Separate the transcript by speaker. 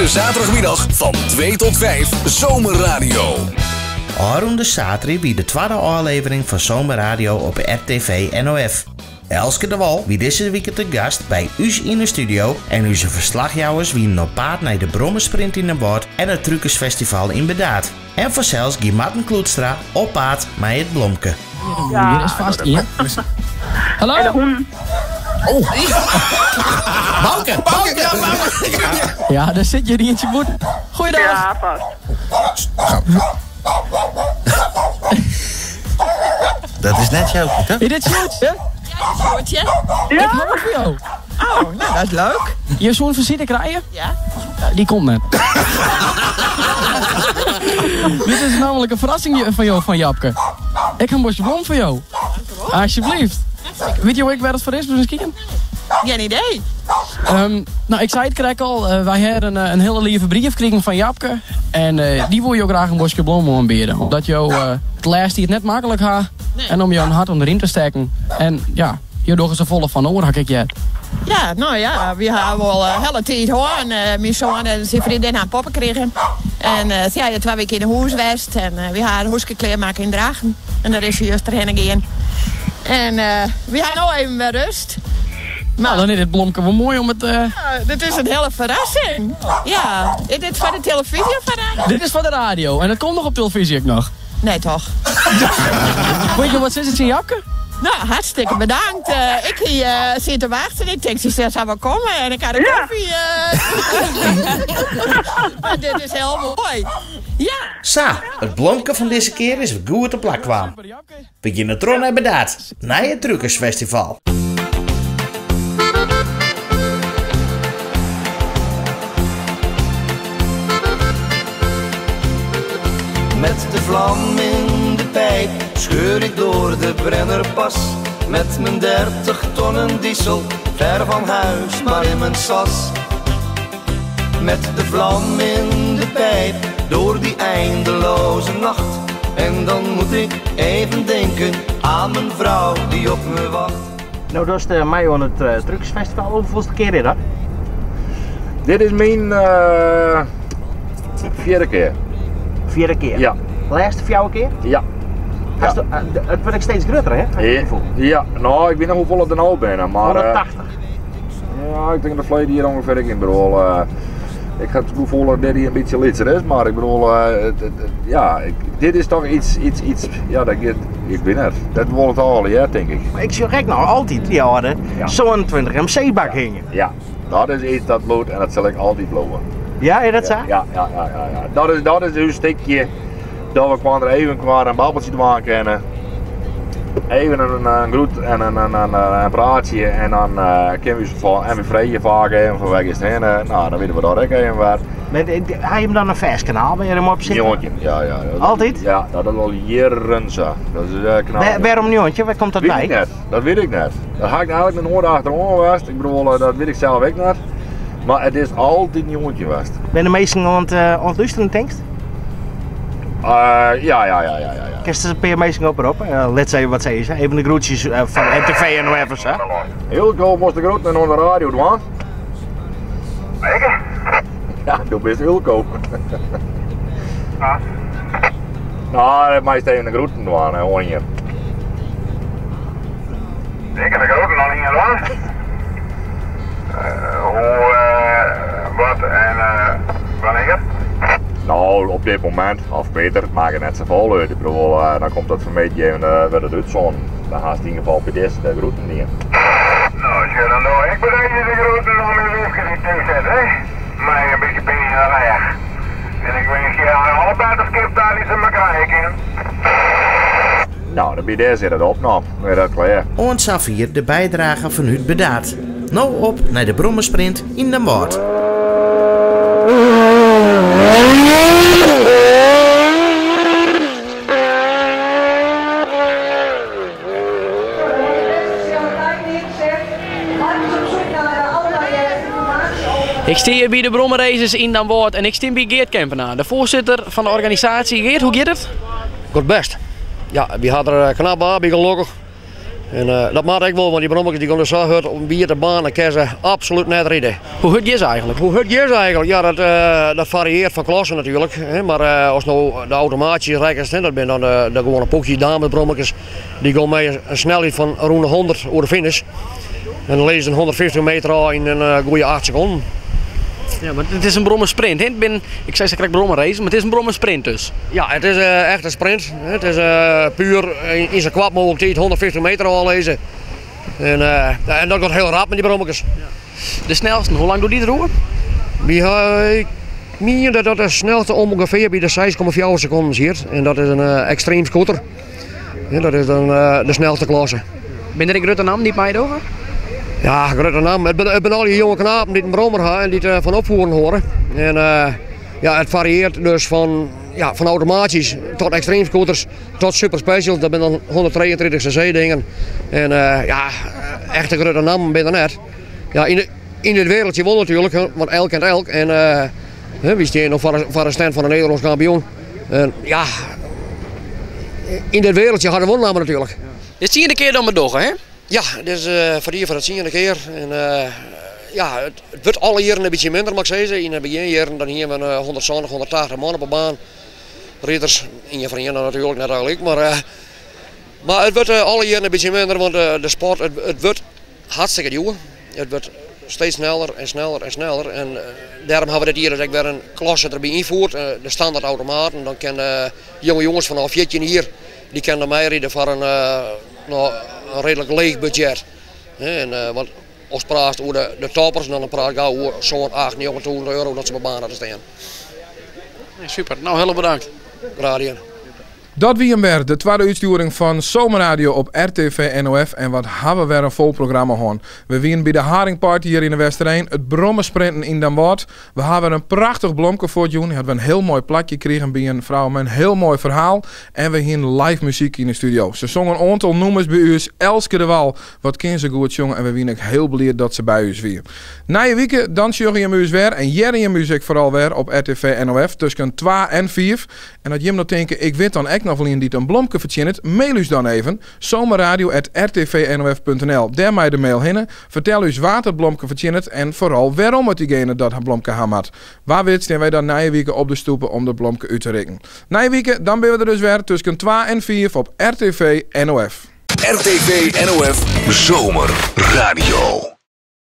Speaker 1: Iedere zaterdagmiddag van 2 tot 5 Zomerradio.
Speaker 2: Ôfrûne saterdei wie de twadde ôflevering fan Zomerradio op RTV NOF. Elske DeWall wie dizze wike te gast by ús yn de studio en ús ferslachjouwers wienen op paad nei de Brommesprint yn Damwâld en it Truckersfestival yn Burdaard. En fansels gie Marten Kloetstra op paad mei it blomke.
Speaker 3: Ja. Hier is vast ien. Hallo?
Speaker 4: En de hûn.
Speaker 3: Oh. Bouke, Bouke. Ja, Bouke. Ja, daar zit je eentje boet. Goeiedag.
Speaker 4: Ja, vast.
Speaker 5: Dat is net Joukje, toch?
Speaker 3: Is dit Sjoerdje?
Speaker 6: Sjoerdje.
Speaker 3: Ik hou het voor jou.
Speaker 6: Oh, nou, dat is leuk.
Speaker 3: Je zo'n visite krijgen?
Speaker 6: Ja.
Speaker 3: Die komt net. Dit is namelijk een verrassing van jou, van Japke. Ik heb een bosje blom voor jou. Alsjeblieft. Weet je hoe ik waar het voor is, misschien?
Speaker 6: Geen idee.
Speaker 3: Nou, ik zei het krek al. Wij hebben een hele lieve brief gekregen van Japke. En die wil je ook graag een bosje blom aanbieden. Omdat jou het laatste die het net makkelijk ha.
Speaker 6: Nee.
Speaker 3: En om jou een hart onderin te steken. En ja, je doet ze volle van oor, had ik je.
Speaker 6: Ja, nou ja, we hebben al een hele tijd hoor. En mijn zoon en zijn vriendin hebben poppen gekregen. En ze hadden 2 weken in de huis geweest. En we hadden een huisje klaarmaken in Drachten. En daar is ze juist erheen gegaan. En we hebben nou even weer rust.
Speaker 3: Maar dan is dit blomke wel mooi om het
Speaker 6: Ja, dit is een hele verrassing. Ja, is dit voor de televisie of voor de radio?
Speaker 3: Dit is voor de radio en dat komt nog op televisie ook nog.
Speaker 6: Nee, toch?
Speaker 3: Weet je wat is het in Japke?
Speaker 6: Nou, hartstikke bedankt. Ik hier zit te wachten. Ik denk, ze zou wel komen en ik had een koffie. Maar dit is heel mooi. Ja.
Speaker 2: Sa, het blomke van deze keer is goed te plak kwam. Begin het Tron en Bedaard, naar het Truckersfestival.
Speaker 7: Met de vlam in de pijp scheur ik door de Brennerpas. Met mijn 30 tonnen diesel, ver van huis, maar in mijn sas. Met de vlam in de pijp, door die eindeloze nacht. En dan moet ik even denken aan mijn vrouw die op me wacht.
Speaker 2: Nou, dat is de mei aan het Truckersfestival. Hoeveelste keer is dat?
Speaker 8: Dit is mijn 4e keer.
Speaker 2: 4e keer?
Speaker 8: Ja.
Speaker 2: Laatste 4e keer?
Speaker 8: Ja.
Speaker 2: Als de het wordt steeds groter, hè? Heb ik het gevoel.
Speaker 8: Ja, nou, ik weet nog hoeveel het er nou bijna, maar
Speaker 2: 180.
Speaker 8: ja, ik denk dat de hier ongeveer in bedoel. Ik ga het gevoel dat dit hier een beetje litser is, maar ik bedoel, het, het, het, ja, ik, dit is toch iets, iets, iets, ja, dat, ik, ik weet het. Dat wordt het al, ja, denk ik.
Speaker 2: Maar ik zie gek nou altijd die jaren zo'n 20 MC-bak hingen.
Speaker 8: Ja, dat is iets dat bloedt en dat zal ik altijd blowen.
Speaker 2: Ja, is dat zo?
Speaker 8: Ja, ja, ja, ja, ja. Dat is uw stukje dat we kwamen er even qua een babbeltje te maken kennen. Even een groet en een praatje en dan kunnen we ze en we vreden vaak even van weg is het heen. Nou, dan weten we daar ook even waar.
Speaker 2: Maar hij heeft dan een vers kanaal waar je hem op zit?
Speaker 8: Nieuwtje, ja, ja. Dat,
Speaker 2: Altijd?
Speaker 8: Ja, dat is al jaren zo. Dat is knap.
Speaker 2: Waarom Nieuwtje? Waar komt dat
Speaker 8: Weet
Speaker 2: bij?
Speaker 8: ik net. Dat weet ik net. Dat ga ik eigenlijk mijn oren achterom geweest. Ik bedoel, dat weet ik zelf ook net. Maar het is altijd Nieuwtje geweest.
Speaker 2: Ben de meesten aan het luisteren, denk je?
Speaker 8: Ja, ja, ja, ja, ja, ja.
Speaker 2: Kun je een paar mensen op erop? Let even wat ze is, hè? Even de groetjes van RTV en nog even, hè?
Speaker 8: Heel cool moest de groeten en op de radio doen. Ja, du bist Ilko.
Speaker 4: Ja.
Speaker 8: Nou, dat meest even de groeten doen, hè, hoor je.
Speaker 4: Ik heb de groeten nog niet gedaan. Hoe, wat en wanneer?
Speaker 8: Nou, op dit moment, of beter, het maakt het net zoveel uit. Ik bedoel, dan komt dat van mij even weer het uitzon. Dan haast in ieder geval bij deze de groeten niet.
Speaker 4: Nou, als je dan nou, ik bereid je de groeten nog met Wifke die thuis zit, hè? Maar een beetje pijn in de rug. En ik wens je aan alle buitenskip daar die ze maar krijgen kan.
Speaker 8: Nou, dan bij deze zit het op, nou, dan is dat klaar.
Speaker 2: Oont Safir de bijdrage van Huut Bedaard. Nou op naar de Brommesprint in Damwâld.
Speaker 3: Ik sta hier bij de Brommerraces in Damwâld en ik sta bij Geert Kempenaar, de voorzitter van de organisatie. Geert, hoe gaat het?
Speaker 9: Goed best. Ja, we hadden er knap aan, gelukkig.
Speaker 5: En dat moat ek wol, want dy brommerkes dy gean sa hurd op in wiete baan, dan kinne se absolút net ride.
Speaker 3: Hoe hurd gean se eigentlik?
Speaker 5: Hoe hurd gean se eigentlik? Ja, dat, dat farieert fan klasse natuerlik. Mar ast no de automatyske rekkenst, dat binne dan de, de gewoane poekjes, damesbrommerkes, dy gean mei in snelheid fan rûn de 100 oer de finish. En dan lizze se 150 meter ôf yn in goede 8 sekonden.
Speaker 3: Ja, mar it is in brommersprint. Hè? Bin, ik sei sakrekt brommerrace, mar it is in brommersprint dus.
Speaker 5: Ja, it is echt in sprint. It is puer yn sa koart mooglik tiid 150 meter ôflizze. En, en dat giet hiel rap mei dy brommerkes.
Speaker 3: Ja. De snelsten, hoe lang docht dy deroer?
Speaker 5: Wy ha, ik mien dat dat de snelste ûngefear by de 6,4 sekonden siet. En dat is in extreme scooter. En dat is dan de snelste klasse.
Speaker 3: Binne der ek grutte nammen dy't meidogge?
Speaker 5: Ja, grutte nammen. It binne allegear jonge knapen dy't in brommer ha en dy't fan opvoeren hâlde. En ja, it farieert dus fan, ja, fan automatysk tot extreme scooters tot super specials. Dat binne dan 133 cc dingen. En ja, echte grutte nammen binne der net. Ja, yn, yn it wereldje wol natuerlik, want elk kent elk. En wy stean noch foar de stand fan de Nederlânsk kampioen. En ja, yn dit wereldje ha der wol nammen natuerlik.
Speaker 3: Dit is tsiende kear dat we dogge, hè?
Speaker 5: Ja, dit is foar jier foar de tsiende kear. En ja, it wurdt alle jierren in bytsje minder, moat ik sizze. Yn de begjinjierren dan hiene we 170, 180 man op de baan. Riders, ien foar ien dan natuerlik, net tagelyk. Mar, mar it wurdt alle jierren in bytsje minder, want de sport, it wurdt hartstikke djoer. It wurdt steeds sneller en sneller en sneller. En dêrom hawwe we dit jier dus ek wer in klasse derby ynfoerd, de standaard automaten. Dan kinne jonge jonges fanôf 14 jier, dy kinne dan meiride foar in, no, in reedlik leech budzjet. En, want ast praatst oer de toppers, dan praat ik gau oer sân, acht, 9000 euro dat se op de baan hawwe te stean.
Speaker 3: Super, no hiel bedankt.
Speaker 5: Graach dien.
Speaker 9: Dat wie him wer, de twadde útstjoering fan Zomerradio op RTV NOF. En wat ha we wer in fol programma hân. We wienen by de Haringparty hjir yn de Westereen, it brommersprinten yn Damwâld. We ha wer in prachtich blomke fuortjûn. Hawwe we in hiel moai plakje krigen by in frou mei in hiel moai ferhaal. En we hienen live muzyk yn de studio. Se song in oantal nûmers by ús. Elske DeWall, wat kin se goed sjonge en we wienen ek hiel bliid dat se by ús wie. Nije wike, dan sjogge jim ús wer en hearre jim ús ek foaral wer op RTV NOF tusken twa en fiif. En as jim no tinke, ik wit dan ek noch wol ien dy't in blomke fertsjinnet, mail ús dan even, zomerradio@rtvnof.nl. Dêr mei de mail hinne. Fertel ús wa't it blomke fertsjinnet en foaral wêrom it dygene dat blomke ha moat. Wa wit stean wy dan nije wike op de stoepe om dat blomke út te rikken. Nije wike, dan binne we der dus wer tusken twa en fiif op RTV NOF.
Speaker 1: RTV NOF Zomerradio.